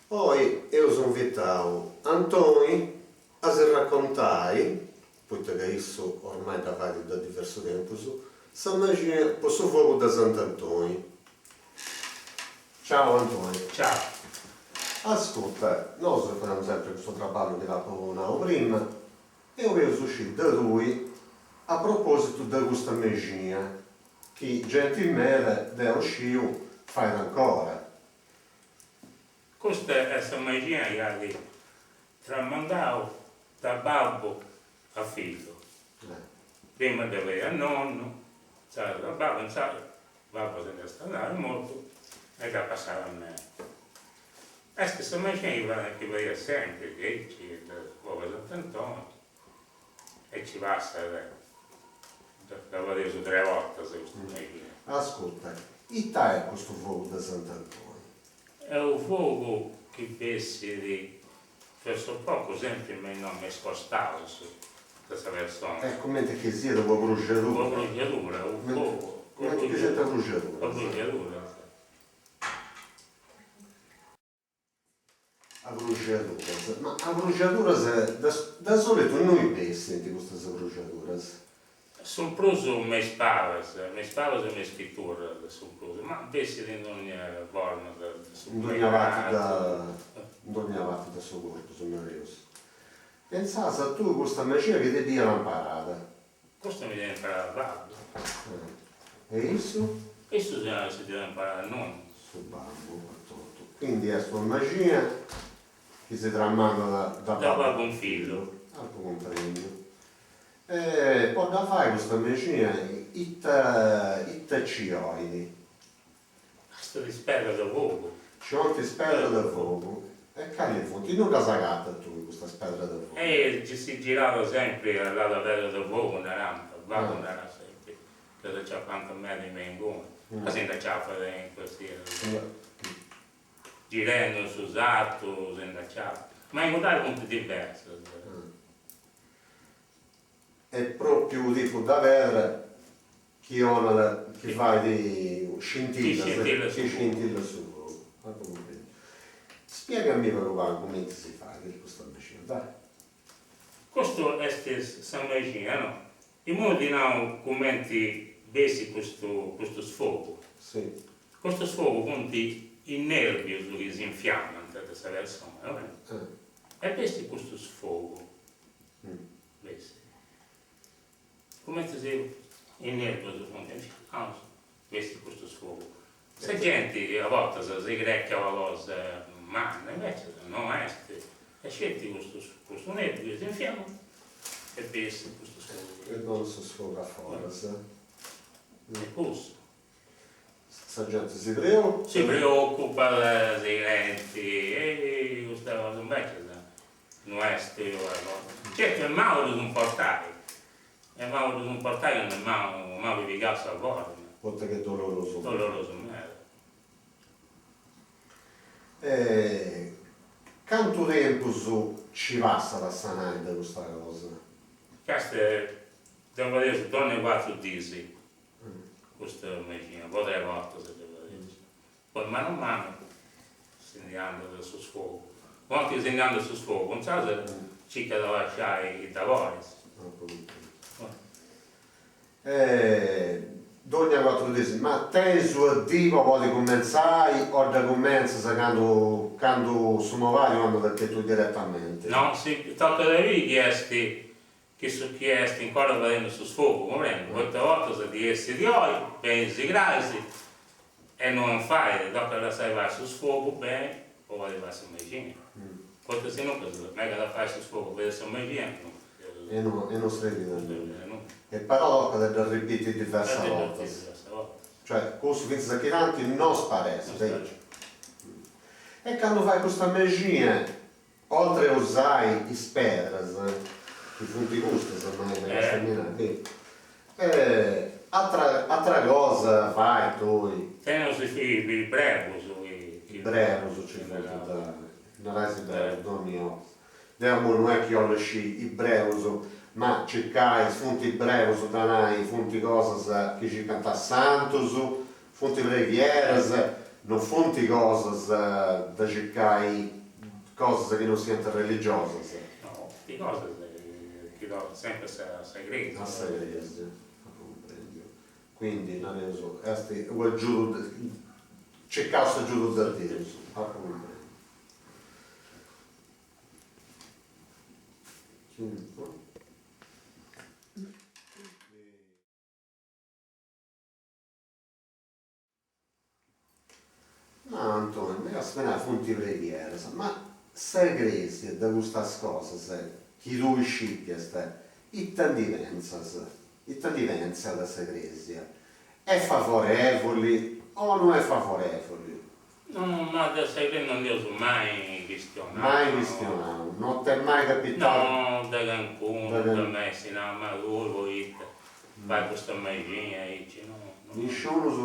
Oi eus invitau Antoni a si raccontai, poita ca issu ormai dda fait da diversu tempus, sa maxia po su fogu de Sant'Antoni. Ciao Antoni. Ciao. Ascurta, nosu fademus sempri custu traballu chi t'apu nau prima e 'oleus sciri de tui a propositu de custa mexina chi genti meda, deu sciu, fait ancora. Custa est sa mexina chi at tramandau da babbu a fillu. Prima dda fadiat nonnu, insaras a babbu, insaras babbu si nd'est andau, est mortu e dd'at passada a mei. Est sa mexina chi fadiat sempri, diaici, de fogu 'e Sant'Antoni E ci passat, dda fadeus tre bortas custa mexina. Ascurta, ita est custu fogu de Sant'Antoni? Est unu fogu chi bessit pressuppocu sempri me me is costaus de sa persona. Est cumenti chi siat una bruxadura. Una bruxadura, unu fogu. Cumenti chi siant bruxaduras. Una bruxadura. Abruxaduras, ma abruxaduras de solitu innui bessint custas abruxaduras? Sunt prus me is pabas, me is pabas e me is piturras sunt prus, ma bessit in dogna forma de su In dogna parti de in dogna parti de su corpus, nareus. E insaras tui custa mexina chi ti dd'iat imparada? Custa mi dd'iat imparada babbu. E issu? Issu si dd'iat imparada nonnu. Su babbu etotu. Quindi est una mexina chi si tramandat da babbu. Da babbu in fillu. Apu cumprendiu. E po dda fai custa mexina ita ita ci 'olit? Bastat is pedras de fogu. Ci 'olint is pedras de fogu. E cali funt? Innui ddas agatas tui custas pedras de fogu? E si girat sempri a lada pedras de fogu, narant, babbu narat sempri ca s'aciapant meda in me inguni, ma si nd'aciapat in qualsiasi, girendu in su sartu si nd'aciapat, ma ingudai funt diversas. Est propriu tipu de pedra Chi 'onat, chi fait scintillas, chi scintillat su fogu. Apu cumprendiu. Spiegami pagu pagu cumenti si fait custa mexina, dai. Custu est sa mexina, no? Imoi ti nau cumenti bessit custu custu sfogu. Si. Custu sfogu funt is nervius chi s'infiammant de sa persona, no? E bessit custu sfogu. Bessit. Cumenti si is nervius funt infiammaus, bessit custu sfogu. Sa genti a bortas si creit ca una cosa manna, invecias no est, est sceti custu custu nerviu chi s'infiammat e bessit custu sfogu. E donat su sfogu a foras. E cussu. Sa genti si preocupat. Si preocupat, si creit, e custa cosa invecias no est una cosa. Certu est malu de cumportai, est malu de cumportai candu est malu malu pigau sa forma. Poita chi est dolorosu meda. Dolorosu meda. E cantu tempus ci passat a sanai de custa cosa? Est, dda fadeus dònnia cuatru dis. Custa mexina, po tres bortas dda fadeus. Poi manu manu si ndi andat su sfogu. Una 'orta chi si ndi andat su sfogu, insaras circat de lasciai is doloris. E dogna cuatru dis, ma tenis una dì po podi cumentzai o dda cumentzas candu candu su mobadiu andat a che tui diretamenti? No, si tocat a biri chi est Chi su chi est ancora fadendu su sfogu, cumprendu, poita a bortas ti essit oi, benis cras, e non fait, tocat a lassai fai su sfogu beni po podi fai sa mexina, poita sinuncas megat a fai su sfogu po fai sa mexina, no. E no e no srebit a nudda. E però tocat a dda ripiti diversas bortas. Cioè cussu fintzas a chi tanti no sparessit, aici. E candu fai custa mexina Oltre a usai is pedras, chi funt custas, ma atra atra cosa fai tui? Teneus is brebus chi. Brebus ci funt da narais brebus donni 'orta. Deu imui no est chi 'ollu scì is brebus, ma circai, funt brebus da nai, funt cosas chi circant santus, funt preghieras. non funt cosas de circai cosas chi non siant religiosas. No, funt cosas chi tocat sempri a sa cresia. A sa cresia, apu cumprendiu. Quindi, nareus, est u' agiudu, circaus s'agiudu de Deus, apu cumprendiu. Ma Antoni, mi as nau funt preghieras, ma sa cresia de custas cosas chi tui scipiast, ita ndi pentzas? Ita ndi pentzat sa cresia? Est favorevoli o no est favorevoli? No, ma de sa cresia non nd'eus mai chistionau. Mai chistionau, no t'est mai capitau? No, de cancunu, de m'essi nau, ma tui poita fai custa mexina aici, no. Nisciunus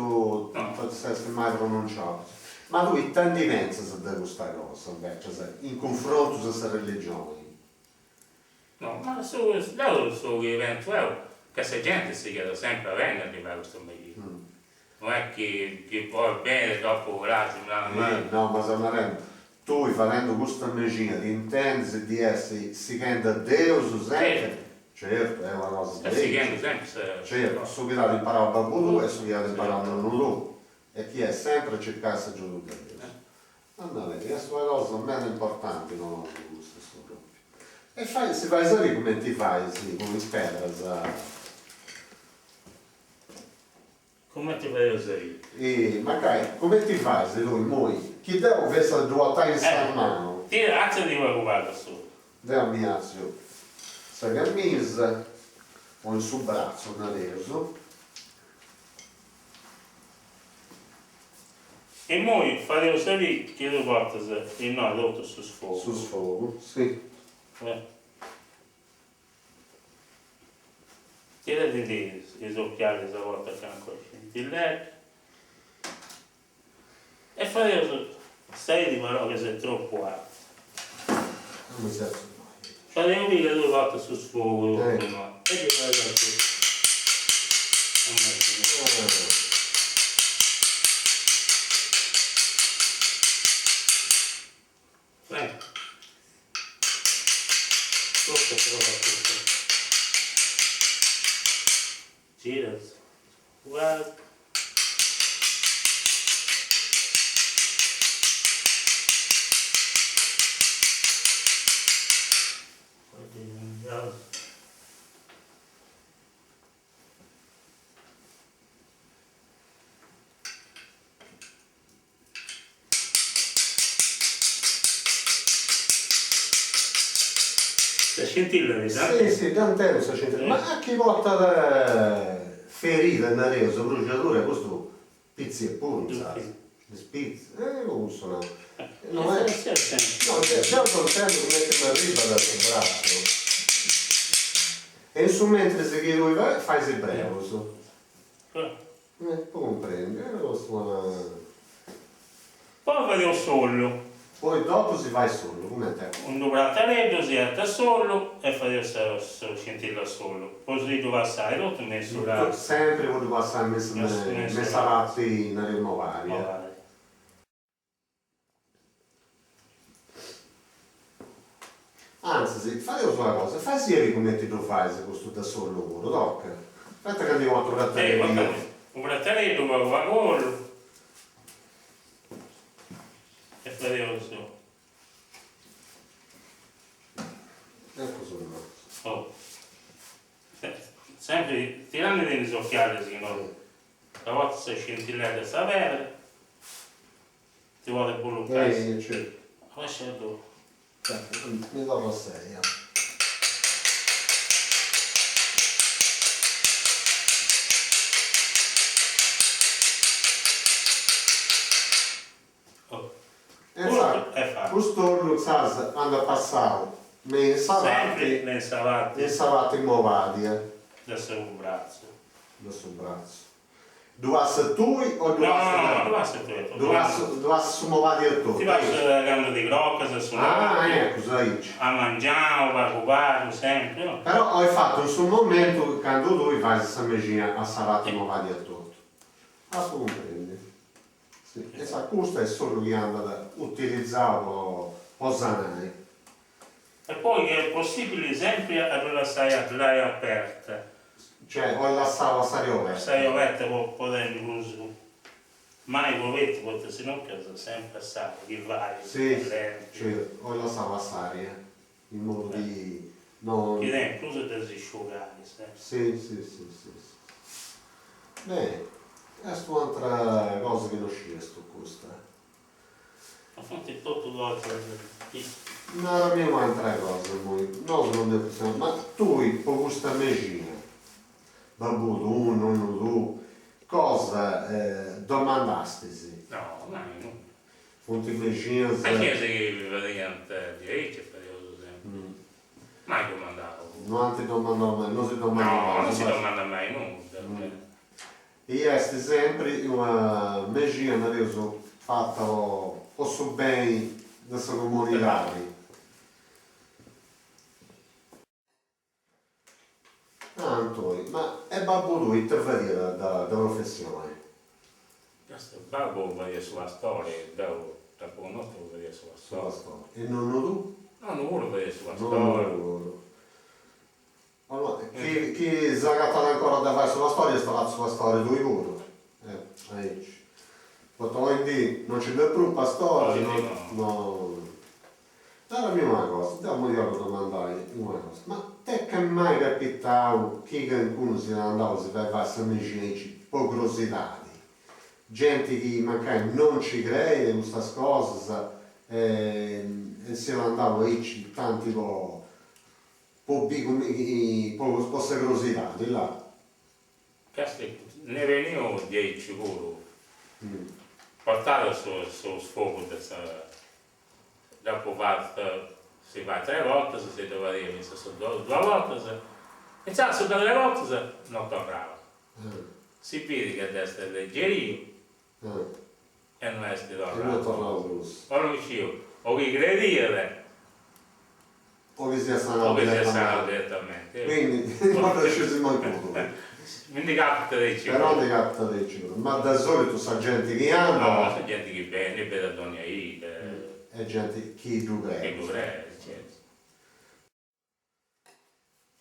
s'est mai pronunciau. Ma tui ita ndi pentzas de custa cosa, invecias, in cunfrontu a sa religioni? No, ma su, deu su chi pentzu eo, ca sa genti sighiat sempri a benni a ddi fai custa mexina. No est chi chi poi benit dopu crasi ma. No, ma seu narendu, tui fadendu custa mexina ti intendis di essi sighendi a Deus sempri? Certu, est una cosa de Sighendu sempri sa. Certu, su chi t'at imparau babbu tuu e su chi at imparau nonnu tuu, e chi est sempri a circai s'agiudu de Deus. Andat beni, est una cosa meda importanti po nosu custa su propriu. E fai, si fais a biri cumenti fais cun is pedras. Cumenti fadeus a biri. E mancai, cumenti fais tui immoi, chi deu fessa a ddu portai in sa manu. Ti atzia-ti pagu pagu a su. Deu mi atziu sa camisa, o in su bratzu nareus. Immoi fadeus a biri chi tui portas innoi totu su sfogu. Su sfogu, si. Tiradindi is ochialis a borta ca ancora scintilledda. E fadeus sa 'idi però ca ses tropu artu. Non mi setzu mai. Fadeus biri ca tui portas su sfogu totu innoi. E ddi fais aici. Giras guarda. Sa scintilla ti dda? Si, si, dda intendu sa scintilla, ma a chi portat ferida, nareus, bruxadura, custu pitziat puru, insaras, ispitziat, eh cussu nau, no est, no, deu ddu intendu cumenti m'arribat a su bratzu, e in su mentris chi tui fais is brebus. Po cumprendi, eh custu Poi fadeus s'ollu. Poi dopu si fait s'ollu, cumenti est? Unu pratareddu si 'etat s'ollu e fadeus sa scintilla a s'ollu, po si ddu passai totu me in su bratzu. Sempri po ddu passai me in sa parti, nareus, mobadia. Antzis, fadeus una cosa, fai si 'iri cumenti ddu fais custu de s'ollu puru, toca. Aspetta ca ndi portu u pratareddu. U pratareddu pagu pagu ollu e fadeus. Eccu su Oh. Sempri tirandi is ochialis chi no a bortas sa scintilledda 'e sa pedra Ti podet bullucai. Eh, certu. Lasciaddu. Mi torro a sei, ah. Custu ollu insaras andat passau me in sa parti. Sempri me in sa parti. In sa parti mobadia. De su bratzu. De su bratzu. Ddu passas tui o ddu passat. No, no, ddu passas tui etotu. Ddu passat, ddu passat su mobadi etotu. Ti passat candu ti crocas a su noti. Ah, eccu, aici. A mangianu, pagu pagu, sempri, no. Però oi fatu in su momentu candu tui fais sa mexina a sa parti mobadi etotu. Apu cumprendiu. Si, e sa custa est s'ollu chi andat utilizau po po sanai. E poi est possibili sempri a ddu lassai a l'aria aperta. Cioè oi lassau a s'aria oberta. S'aria oberta po po tenni prus mai cobertu poita sinuncas sempri a s'aria chi fait Si, cioè oi lassau a s'aria in modu chi non. Chi tenit prus de si sciugai sempri. Si, si, si, si, si. Beni, est u'antra cosa chi no sciestus custa. Ma funt totu cosas chi. Narami u'antra cosa immoi, nosu non nd'eus chistionau, ma tui po custa mexina, babbu tuu, nonnu tuu, cosa domandastis? No, mai nudda. Funt mexinas. Mexinas chi fadiant diaici e fadeus sempri. Mai domandau. No ant domandau mai, no si domandat mai. No, non si domandat mai nudda. I est sempri una mexina, nareus, fata po su beni de sa comunidadi. Ah Antoni, ma e babbu tuu ite fadiat de professioni? Babbu fadiat su pastori, deu dd'apu connotu fadiat su pastori. Su pastori. E nonnu tuu? Nonnu puru fadiat su pastori. Nonnu puru. Allora, chi chi s'agatat ancora de fai su pastori est fatu su pastori tui puru. Eh, aici. Poita oindì non nci nd'est prus pastoris, no no. Narami una cosa, deu mi 'ollu domandai una cosa, ma t'est mai capitau chi cancunu siat andau a si fai fai sa mexina aici po crosidadi? Genti chi mancai non nci creit in custas cosas e siat andau aici tanti po po biri po sa crosidadi, là. Nd'est beniu diaici puru, portat su sfogu de sa Dd'apu fatu, si fait tres bortas, si ddu fadiat fintzas su duas bortas, insaras su de tres bortas no torrava. Si biri ca dd'est allegeriu e no est torrau prus. O no sciu, o chi crediat O chi siat sanau diretamenti. Quindi no ddu scius mancu tui. Mi ndi capitat aici puru. Però ndi capitat aici puru. Ma de solitu sa genti chi andat. No, sa genti chi benit, benit a dònnia 'ida. Est genti chi ddu creit. Chi ddu creit, certu.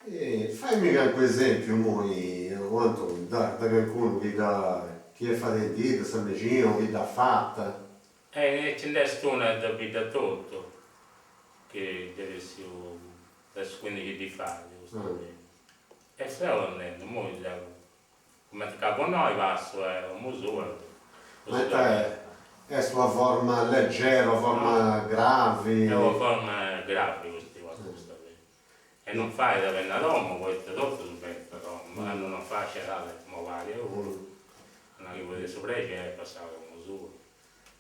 E faimi calincunu esempiu immoi, o Antoni, de calincunu chi dda chi est fadendi sa mexina o chi dd'at fata. E nci nd'est una de bidda totu chi dd'est bessiu de su cuindixi dì fait custu e seu andendi, immoi deu cumenti acabu innoi passu a domu sua Ma ita est una forma leggera, una forma gravi? Est una forma gravi custa custa e non fait a benni a domu poita totus benint a domu, ma candu non fait scerada mobali puru, a nai chi podit su prexeri est passau a domu sua.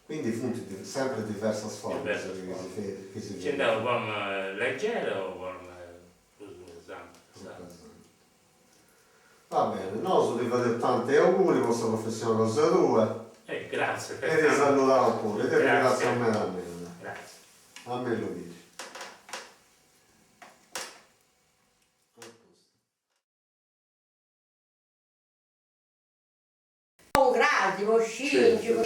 Quindi funt sempri diversas formas chi si Nci nd'est una forma leggera o forma prus pesanti. Prus pesanti. Va bene, nosu ti fadeus tanti auguri po sa professioni cosa tua. E gratzias. E ti saludaus puru, e ti ringratziaus meda meda. Gratzias. A mellus biri. Po crasi, po scinci, po.